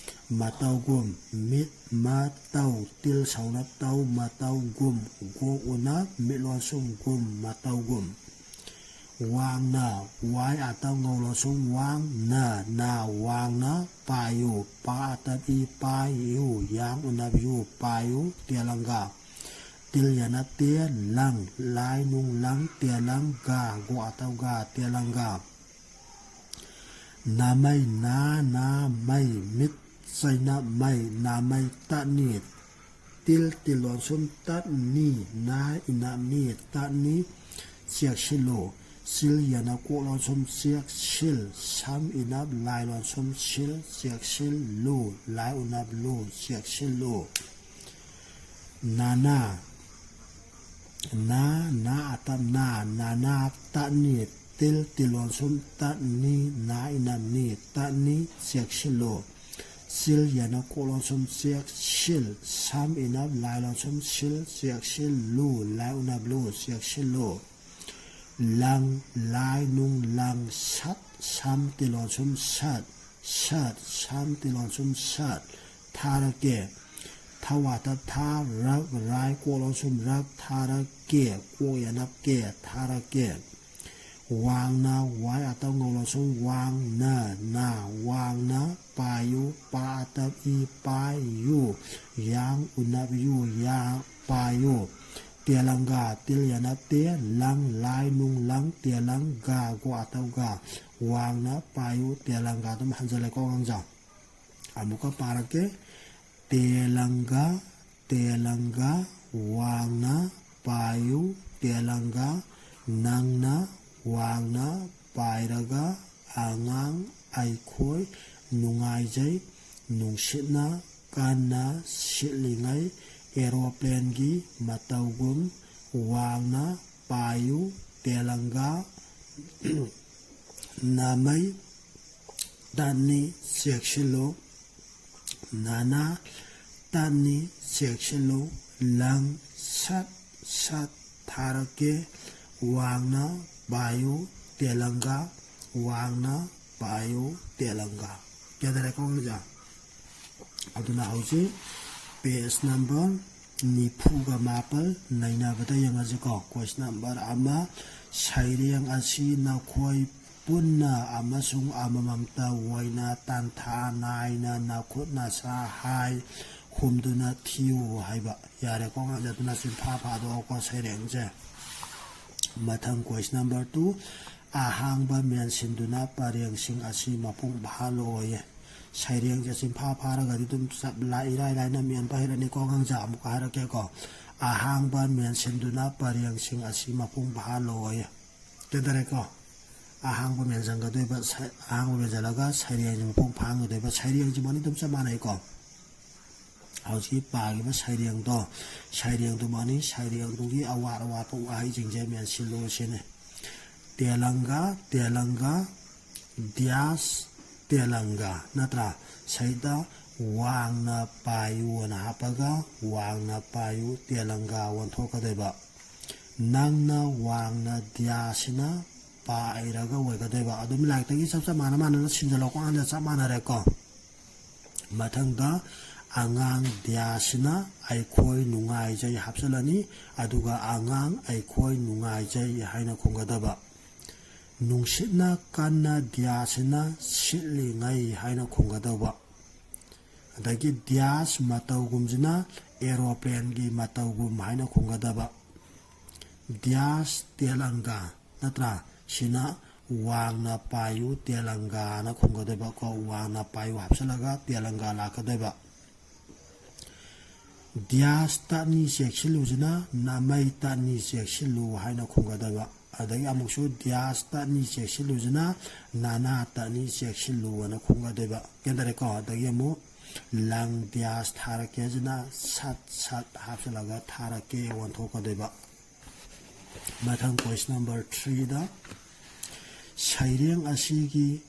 ꯃꯇꯧꯒꯨꯝ꯫ ꯃꯤꯠ ꯃꯇꯧ ꯇꯤꯜ ꯁꯧꯅꯞ ꯇꯧ, ꯃꯇꯧꯒꯨꯝ꯫ ꯒꯣ ꯎꯅꯞ ꯃꯤꯠ ꯂꯣꯟꯁꯨꯝ ꯒꯨꯝ, ꯃꯇꯧꯒꯨꯝ꯫ ꯋꯥꯡꯅ꯫ ꯋꯥꯏ ꯑꯥꯇꯞ ꯉꯧ ꯂꯣꯟꯁꯨꯝ ꯋꯥꯡ ꯅ, ꯅꯥ ꯋꯥꯡꯅ ꯄꯥꯏꯌꯨ꯫ ꯄꯥ ꯑꯥꯇꯞ ꯏ ꯄꯥꯏꯌꯨ꯫ ꯌꯥꯡ ꯎꯅꯞ ꯌꯨ ꯄꯥꯏꯌꯨ꯫ ꯇꯦꯂꯪꯒꯥ꯫ ꯇꯤꯜ ꯌꯥꯅꯞ ꯇꯦ ꯂꯪ꯫ ꯂꯥꯏ ꯅꯨꯡ ꯂꯪ꯫ ꯇꯦꯂꯪꯒꯥ꯫ ꯒꯣ ꯑꯥꯇꯞ ꯒꯥ꯫ ꯇꯦꯂꯪꯒꯥ꯫ ꯅꯥꯃꯩ꯫ ꯅꯥ ꯅꯥ ꯃꯩ꯫ ꯃꯤꯠ ꯆꯩꯅꯞ ꯃꯩ꯫ ꯅꯥꯃꯩ ꯇꯠꯅꯤ꯫ ꯇꯤꯜ ꯇꯤꯜ ꯂꯣꯟꯁꯨꯝ ꯇꯠꯅꯤ꯫ ꯅꯥ ꯏꯅꯞ ꯅꯤ꯫ ꯇꯠꯅꯤ꯫ ꯆꯦꯛꯁꯤꯜꯂꯨ꯫ ꯁꯤꯜ ꯌꯥꯅꯞ ꯀꯣꯛ ꯂꯣꯟꯁꯨꯝ ꯆꯦꯛ ꯁꯤꯜ꯫ ꯁꯝ ꯏꯅꯞ ꯂꯥꯏ ꯂꯣꯟꯁꯨꯝ ꯁꯤꯜ꯫ ꯆꯦꯛꯁꯤꯜꯂꯨ꯫ ꯂꯥꯏ ꯎꯅꯞ ꯂꯨ꯫ ꯆꯦꯛꯁꯤꯜꯂꯨ꯫ ꯅꯥꯅꯥ꯫ ꯅꯥ ꯅꯥ ꯑꯥꯇꯞ ꯅꯥ꯫ ꯅꯥꯅꯥ ꯇꯠꯅꯤ꯫ ꯇꯤꯜ ꯇꯤꯜ ꯂꯣꯟꯁꯨꯝ ꯇꯠꯅꯤ꯫ ꯅꯥ ꯏꯅꯞ ꯅꯤ꯫ ꯇꯠꯅꯤ꯫ ꯆꯦꯛꯁꯤꯜꯂꯨ꯫ ꯁꯤꯜ ꯌꯥꯅꯞ ꯀꯣꯛ ꯂꯣꯟꯁꯨꯝ ꯆꯦꯛ ꯁꯤꯜ꯫ ꯁꯝ ꯏꯅꯞ ꯂꯥꯏ ꯂꯣꯟꯁꯨꯝ ꯁꯤꯜ꯫ ꯆꯦꯛꯁꯤꯜꯂꯨ꯫ ꯂꯥꯏ ꯎꯅꯞ ꯂꯨ꯫ ꯆꯦꯛꯁꯤꯜꯂꯨ꯫ ꯂꯪ꯫ ꯂꯥꯏ ꯅꯨꯡ ꯂꯪ꯫ ꯁꯠ꯫ ꯁꯝ ꯇꯤꯜ ꯂꯣꯟꯁꯨꯝ ꯁꯠ꯫ ꯁꯠ꯫ ꯁꯝ ꯇꯤꯜ ꯂꯣꯟꯁꯨꯝ ꯁꯠ꯫ ꯊꯥꯔꯛꯀꯦ꯫ ꯊꯧ ꯑꯥꯇꯞ ꯊꯥ ꯔꯛ꯫ ꯔꯥꯏ ꯀꯣꯛ ꯂꯣꯟꯁꯨꯝ ꯔꯛ꯫ ꯊꯥꯔꯛꯀꯦ꯫ ꯀꯣꯛ ꯌꯥꯅꯞ ꯀꯦ꯫ ꯊꯥꯔꯛꯀꯦ꯫ ꯋꯥꯡꯅ꯫ ꯋꯥꯏ ꯑꯥꯇꯞ ꯉꯧ ꯂꯣꯟꯁꯨꯝ ꯋꯥꯡ ꯅ, ꯅꯥ ꯋꯥꯡꯅ ꯄꯥꯏꯌꯨ꯫ ꯄꯥ ꯑꯥꯇꯞ ꯏ ꯄꯥꯏꯌꯨ꯫ ꯌꯥꯡ ꯎꯅꯞ ꯌꯨ꯫ ꯌꯥ ꯄꯥꯏꯌꯨ꯫ ꯇꯦꯂꯪꯒꯥ꯫ ꯇꯤꯜ ꯌꯥꯅꯞ ꯇꯦ ꯂꯪ꯫ ꯂꯥꯏ ꯅꯨꯡ ꯂꯪ꯫ ꯇꯦꯂꯪꯒꯥ꯫ ꯒꯣ ꯑꯥꯇꯞ ꯒꯥ꯫ ꯋꯥꯡꯅ ꯄꯥꯏꯌꯨ꯫ ꯇꯦꯂꯪꯒꯥ꯫ ꯑꯗꯨꯝ ꯍꯟꯖꯜꯂꯦꯀꯣ ꯑꯉꯥꯡꯖꯥ꯫ ꯑꯃꯨꯛꯀ ꯄꯥꯔꯛꯀꯦ꯫ ꯇꯦꯂꯪꯒꯥ꯫ ꯇꯦꯂꯪꯒꯥ꯫ ꯋꯥꯡꯅ ꯄꯥꯏꯌꯨ꯫ ꯇꯦꯂꯪꯒꯥ꯫ ꯅꯪꯅ ꯋꯥꯡꯅ ꯄꯥꯏꯔꯒ ꯑꯉꯥꯡ ꯑꯩꯈꯣꯏ ꯅꯨꯡꯉꯥꯏꯖꯩ꯫ ꯅꯨꯡꯁꯤꯠꯅ ꯀꯟꯅ ꯁꯤꯠꯂꯤꯉꯩ ꯑꯦꯔꯣꯄ꯭ꯂꯦꯟꯒꯤ ꯃꯇꯧꯒꯨꯝ ꯋꯥꯡꯅ ꯄꯥꯏꯌꯨ꯫ ꯇꯦꯂꯪꯒꯥ꯫ ꯅꯃꯩ ꯇꯠꯅꯤ ꯆꯦꯛꯁꯤꯜꯂꯨ꯫ ꯅꯅꯥ ꯇꯠꯅꯤ ꯆꯦꯛꯁꯤꯜꯂꯨ꯫ ꯂꯪ ꯁꯠ ꯁꯠ ꯊꯥꯔꯛꯀꯦ꯫ ꯋꯥꯡꯅ ꯄꯥꯏꯌꯨ ꯇꯦꯂꯪꯒꯥ꯫ ꯋꯥꯡꯅ ꯄꯥꯏꯌꯨ ꯇꯦꯂꯪꯒꯥ꯫ ꯒ꯭ꯌꯥꯟ ꯇꯥꯔꯦꯀꯣ ꯑꯉꯥꯡꯁꯦ? ꯑꯗꯨꯅ ꯍꯧꯖꯤꯛ page number ꯅꯤꯐꯨꯒ ꯃꯥꯄꯜ ꯅꯩꯅꯕꯗ ꯌꯦꯡꯉꯁꯤꯀꯣ꯫ Question number ꯑꯃ, ꯁꯩꯔꯦꯡ ꯑꯁꯤ ꯅꯈꯣꯏ ꯄꯨꯟꯅ ꯑꯃꯁꯨꯡ ꯑꯃꯃꯝꯇ ꯑꯣꯏꯅ ꯇꯥꯟꯊꯥ ꯅꯥꯏꯅ ꯅꯈꯨꯠ ꯅꯁꯥ ꯍꯥꯏ ꯍꯨꯝꯗꯨꯅ ꯊꯤꯌꯨ ꯍꯥꯏꯕ꯫ ꯌꯥꯔꯦꯀꯣ ꯑꯉꯥꯡꯁꯦ? ꯑꯗꯨꯅ ꯆꯤꯟꯐꯥ ꯐꯥꯗꯣꯛꯑꯣꯀꯣ ꯁꯩꯔꯦꯡꯁꯦ꯫ ꯃꯊꯪ question number two, ꯑꯍꯥꯡꯕ ꯃꯦꯟꯁꯤꯟꯗꯨꯅ ꯄꯔꯦꯡꯁꯤꯡ ꯑꯁꯤ ꯃꯄꯨꯡ ꯐꯥꯍꯜꯂꯣꯌꯦ꯫ ꯁꯩꯔꯦꯡꯁꯦ ꯆꯤꯟꯐꯥ ꯐꯥꯔꯒꯗꯤ ꯑꯗꯨꯝ ꯆꯞ ꯂꯥꯏ-, ꯏꯔꯥꯏ ꯂꯥꯏꯅ ꯃꯦꯟꯕ ꯍꯩꯔꯅꯤꯀꯣ ꯑꯉꯥꯡꯁꯦ꯫ ꯑꯃꯨꯛꯀ ꯍꯥꯏꯔꯛꯀꯦꯀꯣ꯫ ꯑꯍꯥꯡꯕ ꯃꯦꯟꯁꯤꯟꯗꯨꯅ ꯄꯔꯦꯡꯁꯤꯡ ꯑꯁꯤ ꯃꯄꯨꯡ ꯐꯥꯍꯜꯂꯣꯌꯦ꯫ ꯒ꯭ꯌꯥꯟ ꯇꯥꯔꯦꯀꯣ? ꯑꯍꯥꯡꯕ ꯃꯦꯟꯁꯤꯟꯒꯗꯣꯏꯕ, ꯁꯩ-, ꯑꯍꯥꯡꯕ ꯃꯦꯟꯁꯤꯜꯂꯒ ꯁꯩꯔꯦꯡꯁꯤ ꯃꯄꯨꯡ ꯐꯥꯍꯟꯒꯗꯣꯏꯕ꯫ ꯁꯩꯔꯦꯡꯁꯤ ꯃꯅꯤ ꯑꯗꯨꯝ ꯆꯞ ꯃꯥꯟꯅꯩꯀꯣ꯫ ꯍꯧꯖꯤꯛꯀꯤ ꯄꯥꯈꯤꯕ ꯁꯩꯔꯦꯡꯗꯣ, ꯁꯩꯔꯦꯡꯗꯨꯃꯛꯅꯤ꯫ ꯁꯩꯔꯦꯡꯗꯨꯒꯤ ꯑꯋꯥꯠ ꯑꯋꯥꯠꯄ ꯋꯥꯍꯩꯁꯤꯡꯁꯦ ꯃꯦꯟꯁꯤꯜꯂꯨ ꯁꯤꯅꯤ꯫ ꯇꯦꯂꯪꯒꯥ, ꯇꯦꯂꯪꯒꯥ, ꯗ꯭ꯌꯥꯁ, ꯇꯦꯂꯪꯒꯥ, ꯅꯠꯇ꯭ꯔꯥ? ꯁꯤꯗ ꯋꯥꯡꯅ ꯄꯥꯏꯌꯨ ꯑꯅ ꯍꯥꯞꯄꯒ ꯋꯥꯡꯅ ꯄꯥꯏꯌꯨ ꯇꯦꯂꯪꯒꯥ ꯑꯣꯟꯊꯣꯛꯀꯗꯣꯏꯕ꯫ ꯅꯪꯅ ꯋꯥꯡꯅ ꯗ꯭ꯌꯥꯁꯤꯅ ꯄꯥꯏꯔꯒ ꯑꯣꯏꯒꯗꯣꯏꯕ꯫ ꯑꯗꯨꯝ ꯂꯥꯏꯔꯤꯛꯇꯒꯤ ꯆꯞ ꯆꯞ ꯃꯥꯟꯅ ꯃꯥꯟꯅꯅ ꯁꯤꯟꯖꯜꯂꯛꯄ ꯀꯥꯟꯗ ꯆꯞ ꯃꯥꯟꯅꯔꯦꯀꯣ꯫ ꯃꯊꯪꯗ ꯑꯉꯥꯡ ꯗ꯭ꯌꯥꯁꯤꯅ "ꯑꯩꯈꯣꯏ ꯅꯨꯡꯉꯥꯏꯖꯩ" ꯍꯥꯞꯆꯤꯜꯂꯅꯤ꯫ ꯑꯗꯨꯒ "ꯑꯉꯥꯡ ꯑꯩꯈꯣꯏ ꯅꯨꯡꯉꯥꯏꯖꯩ" ꯍꯥꯏꯅ ꯈꯨꯝꯒꯗꯕ꯫ "ꯅꯨꯡꯁꯤꯠꯅ ꯀꯟꯅ ꯗ꯭ꯌꯥꯁꯤꯅ ꯁꯤꯠꯂꯤꯉꯩ" ꯍꯥꯏꯅ ꯈꯨꯝꯒꯗꯧꯕ꯫ ꯑꯗꯒꯤ ꯗ꯭ꯌꯥꯁ ꯃꯇꯧꯒꯨꯝꯁꯤꯅ aeroplaneꯒꯤ ꯃꯇꯧꯒꯨꯝ ꯍꯥꯏꯅ ꯈꯨꯝꯒꯗꯕ꯫ ꯗ꯭ꯌꯥꯁ ꯇꯦꯂꯪꯒꯥ ꯅꯠꯇ꯭ꯔꯥ? ꯁꯤꯅ "ꯋꯥꯡꯅ ꯄꯥꯏꯌꯨ ꯇꯦꯂꯪꯒꯥꯅ" ꯈꯨꯝꯒꯗꯣꯏꯕ ꯀꯣ꯫ "ꯋꯥꯡꯅ ꯄꯥꯏꯌꯨ" ꯍꯥꯞꯆꯤꯜꯂꯒ ꯇꯦꯂꯪꯒꯥ ꯂꯥꯛꯀꯗꯣꯏꯕ꯫ "ꯗ꯭ꯌꯥꯁ ꯇꯠꯅꯤ ꯆꯦꯛꯁꯤꯜꯂꯨꯁꯤꯅ ꯅꯃꯩ ꯇꯠꯅꯤ ꯆꯦꯛꯁꯤꯜꯂꯨ" ꯍꯥꯏꯅ ꯈꯨꯝꯒꯗꯕ꯫ ꯑꯗꯒꯤ ꯑꯃꯨꯛꯁꯨ "ꯗ꯭ꯌꯥꯁ ꯇꯠꯅꯤ ꯆꯦꯛꯁꯤꯜꯂꯨꯁꯤꯅ ꯅꯅꯥ ꯇꯠꯅꯤ ꯆꯦꯛꯁꯤꯜꯂꯨ" ꯑꯅ ꯈꯨꯝꯒꯗꯣꯏꯕ꯫ ꯒ꯭ꯌꯥꯟ ꯇꯥꯔꯦꯀꯣ? ꯑꯗꯒꯤ ꯑꯃꯨꯛ "ꯂꯪ ꯗ꯭ꯌꯥꯁ ꯊꯥꯔꯛꯀꯦ" ꯁꯤꯅ "ꯁꯠ ꯁꯠ" ꯍꯥꯞꯆꯤꯜꯂꯒ "ꯊꯥꯔꯛꯀꯦ" ꯑꯣꯟꯊꯣꯛꯀꯗꯣꯏꯕ꯫ ꯃꯊꯪ question number three ꯗ, ꯁꯩꯔꯦꯡ ꯑꯁꯤꯒꯤ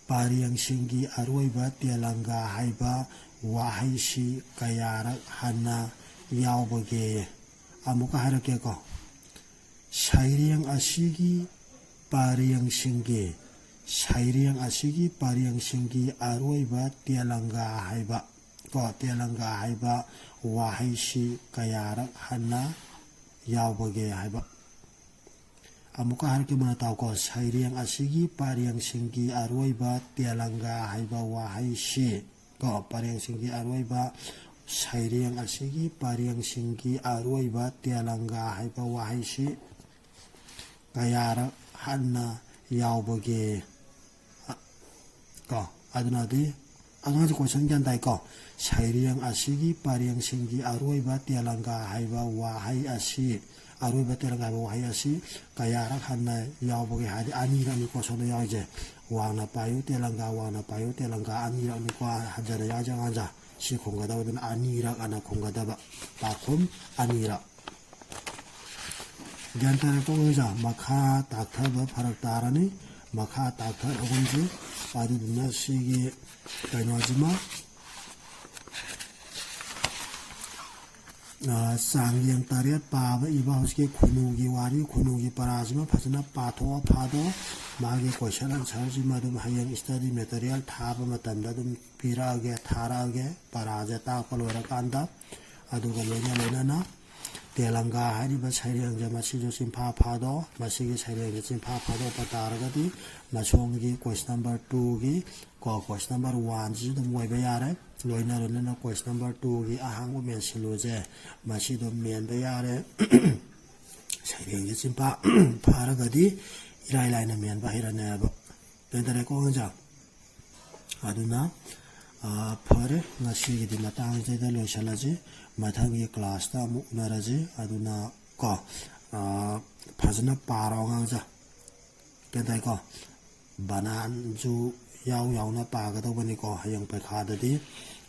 ꯄꯔꯦꯡꯁꯤꯡꯒꯤ ꯑꯔꯣꯏꯕ ꯇꯦꯂꯪꯒꯥ ꯍꯥꯏꯕ ꯋꯥꯍꯩꯁꯤ ꯀꯌꯥꯔꯛ ꯍꯟꯅ ꯌꯥꯎꯕꯒꯦ? ꯑꯃꯨꯛꯀ ꯍꯥꯏꯔꯛꯀꯦꯀꯣ꯫ ꯁꯩꯔꯦꯡ ꯑꯁꯤꯒꯤ ꯄꯔꯦꯡꯁꯤꯡꯒꯤ, ꯁꯩꯔꯦꯡ ꯑꯁꯤꯒꯤ ꯄꯔꯦꯡꯁꯤꯡꯒꯤ ꯑꯔꯣꯏꯕ ꯇꯦꯂꯪꯒꯥ ꯍꯥꯏꯕ, ꯀꯣ, ꯇꯦꯂꯪꯒꯥ ꯍꯥꯏꯕ ꯋꯥꯍꯩꯁꯤ ꯀꯌꯥꯔꯛ ꯍꯟꯅ ꯌꯥꯎꯕꯒꯦ ꯍꯥꯏꯕ꯫ ꯑꯃꯨꯛꯀ ꯍꯥꯏꯔꯛꯀꯦ, ꯃꯨꯟꯅ ꯇꯥꯎꯀꯣ꯫ ꯁꯩꯔꯦꯡ ꯑꯁꯤꯒꯤ ꯄꯔꯦꯡꯁꯤꯡꯒꯤ ꯑꯔꯣꯏꯕ ꯇꯦꯂꯪꯒꯥ ꯍꯥꯏꯕ ꯋꯥꯍꯩꯁꯤ, ꯀꯣ, ꯄꯔꯦꯡꯁꯤꯡꯒꯤ ꯑꯔꯣꯏꯕ, ꯁꯩꯔꯦꯡ ꯑꯁꯤꯒꯤ ꯄꯔꯦꯡꯁꯤꯡꯒꯤ ꯑꯔꯣꯏꯕ ꯇꯦꯂꯪꯒꯥ ꯍꯥꯏꯕ ꯋꯥꯍꯩꯁꯤ ꯀꯌꯥꯔꯛ ꯍꯟꯅ ꯌꯥꯎꯕꯒꯦ? ꯀꯣ, ꯑꯗꯨꯅꯗꯤ ꯑꯉꯥꯡꯁꯦ question ꯒ꯭ꯌꯥꯟ ꯇꯥꯏꯀꯣ? ꯁꯩꯔꯦꯡ ꯑꯁꯤꯒꯤ ꯄꯔꯦꯡꯁꯤꯡꯒꯤ ꯑꯔꯣꯏꯕ ꯇꯦꯂꯪꯒꯥ ꯍꯥꯏꯕ ꯋꯥꯍꯩ ꯑꯁꯤ, ꯑꯔꯣꯏꯕ ꯇꯦꯂꯪꯒꯥ ꯍꯥꯏꯕ ꯋꯥꯍꯩ ꯑꯁꯤ ꯀꯌꯥꯔꯛ ꯍꯟꯅ ꯌꯥꯎꯕꯒꯦ ꯍꯥꯏꯗꯤ ꯑꯅꯤꯔꯛꯅꯤꯀꯣ ꯁꯣꯝꯗ ꯌꯥꯎꯔꯤꯁꯦ꯫ ꯋꯥꯡꯅ ꯄꯥꯏꯌꯨ ꯇꯦꯂꯪꯒꯥ, ꯋꯥꯡꯅ ꯄꯥꯏꯌꯨ ꯇꯦꯂꯪꯒꯥ ꯑꯅꯤꯔꯛꯅꯤꯀꯣ ꯍꯟꯖꯅ ꯌꯥꯎꯔꯤꯁꯦ ꯑꯉꯥꯡꯁꯦ꯫ ꯁꯤ ꯈꯨꯝꯒꯗꯕꯗꯨꯅ ꯑꯅꯤꯔꯛ ꯑꯅ ꯈꯨꯝꯒꯗꯕ꯫ ꯄꯥꯈꯨꯝ ꯑꯅꯤꯔꯛ꯫ ꯒ꯭ꯌꯥꯟ ꯇꯥꯔꯦꯀꯣ ꯑꯉꯥꯡꯁꯦ? ꯃꯈꯥ ꯇꯥꯛꯊꯕ ꯐꯔꯛ ꯇꯥꯔꯅꯤ꯫ ꯃꯈꯥ ꯇꯥꯛꯊꯔꯒꯨꯝꯁꯤ꯫ ꯑꯗꯨꯗꯨꯅ ꯁꯤꯒꯤ ꯀꯩꯅꯣꯁꯤꯃ, ꯑ, ꯆꯥꯡꯌꯦꯡ ꯇꯔꯦꯠ ꯄꯥꯕ ꯏꯕ ꯍꯧꯖꯤꯛꯀꯤ ꯈꯨꯅꯨꯒꯤ ꯋꯥꯔꯤ, ꯈꯨꯅꯨꯒꯤ ꯄꯔꯥꯁꯤꯃ ꯐꯖꯅ ꯄꯥꯊꯣꯛꯑ ꯐꯥꯗꯣꯛꯑꯣ꯫ ꯃꯥꯒꯤ question answer ꯁꯤꯃ ꯑꯗꯨꯝ ꯍꯌꯦꯡ study material ꯊꯥꯕ ꯃꯇꯝꯗ ꯑꯗꯨꯝ ꯄꯤꯔꯛꯑꯒꯦ, ꯊꯥꯔꯛꯑꯒꯦ꯫ ꯄꯔꯥꯁꯦ ꯇꯥꯛꯄ ꯂꯣꯏꯔꯀꯥꯟꯗ꯫ ꯑꯗꯨꯒ ꯂꯣꯏꯅ ꯂꯣꯏꯅꯅ ꯇꯦꯂꯪꯒꯥ ꯍꯥꯏꯔꯤꯕ ꯁꯩꯔꯦꯡꯁꯦ ꯃꯁꯤꯁꯨ ꯆꯤꯟꯐꯥ ꯐꯥꯗꯣ, ꯃꯁꯤꯒꯤ ꯁꯩꯔꯦꯡꯁꯦ ꯆꯤꯟꯐꯥ ꯐꯥꯗꯣꯛꯄ ꯇꯥꯔꯒꯗꯤ ꯃꯁꯣꯝꯒꯤ question number two ꯒꯤ ꯀꯣ, question number one ꯁꯤꯁꯨ ꯑꯗꯨꯝ ꯑꯣꯏꯕ ꯌꯥꯔꯦ꯫ ꯂꯣꯏꯅ ꯂꯣꯏꯅꯅ question number two ꯒꯤ ꯑꯍꯥꯡꯕ ꯃꯦꯟꯁꯤꯜꯂꯨꯁꯦ, ꯃꯁꯤ ꯑꯗꯨꯝ ꯃꯦꯟꯕ ꯌꯥꯔꯦ꯫ ꯁꯩꯔꯦꯡꯁꯦ ꯆꯤꯟꯐꯥ ꯐꯥꯔꯒꯗꯤ ꯏꯔꯥꯏ ꯂꯥꯏꯅ ꯃꯦꯟꯕ ꯍꯩꯔꯅꯦꯕ꯫ ꯒ꯭ꯌꯥꯟ ꯇꯥꯔꯦꯀꯣ ꯑꯉꯥꯡꯁꯦ? ꯑꯗꯨꯅ, ꯑ, ꯐꯔꯦ, ꯉꯁꯤꯒꯤꯗꯤ ꯃꯇꯥꯡꯁꯤꯗ ꯂꯣꯏꯁꯤꯜꯂꯁꯤ꯫ ꯃꯊꯪꯒꯤ class ꯇ ꯑꯃꯨꯛ ꯎꯅꯔꯁꯤ꯫ ꯑꯗꯨꯅ ꯀꯣ, ꯑ, ꯐꯖꯅ ꯄꯥꯔꯣ ꯑꯉꯥꯡꯁꯦ꯫ ꯒ꯭ꯌꯥꯟ ꯇꯥꯏꯀꯣ? ꯕꯅꯥꯟꯁꯨ ꯌꯥꯎ ꯌꯥꯎꯅ ꯄꯥꯒꯗꯧꯕꯅꯤꯀꯣ꯫ ꯍꯌꯦꯡ ꯄꯩꯈꯥꯗꯗꯤ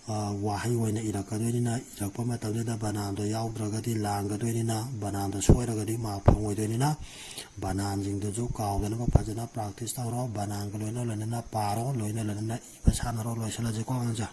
ꯋꯥꯍꯩ ꯑꯣꯏꯅ ꯏꯔꯛꯀꯗꯣꯏꯅꯤꯅ, ꯏꯔꯛꯄ ꯃꯇꯝꯗꯨꯗ ꯕꯅꯥꯟꯗꯣ ꯌꯥꯎꯗ꯭ꯔꯒꯗꯤ ꯂꯥꯟꯒꯗꯣꯏꯅꯤꯅ, ꯕꯅꯥꯟꯗꯣ ꯁꯣꯏꯔꯒꯗꯤ ꯃꯥꯔꯛ ꯐꯪꯉꯣꯏꯗꯣꯏꯅꯤꯅ, ꯕꯅꯥꯟꯁꯤꯡꯗꯨꯁꯨ ꯀꯥꯎꯗꯅꯕ ꯐꯖꯅ ꯄ꯭ꯔꯥꯛꯇꯤꯁ ꯇꯧꯔꯣ꯫ ꯕꯅꯥꯟꯒ ꯂꯣꯏꯅ ꯂꯣꯏꯅꯅ ꯄꯥꯔꯣ, ꯂꯣꯏꯅ ꯂꯣꯏꯅꯅ ꯏꯕ ꯁꯥꯟꯅꯔꯣ꯫ ꯂꯣꯏꯁꯤꯜꯂꯁꯤꯀꯣ ꯑꯉꯥꯡꯁꯦ꯫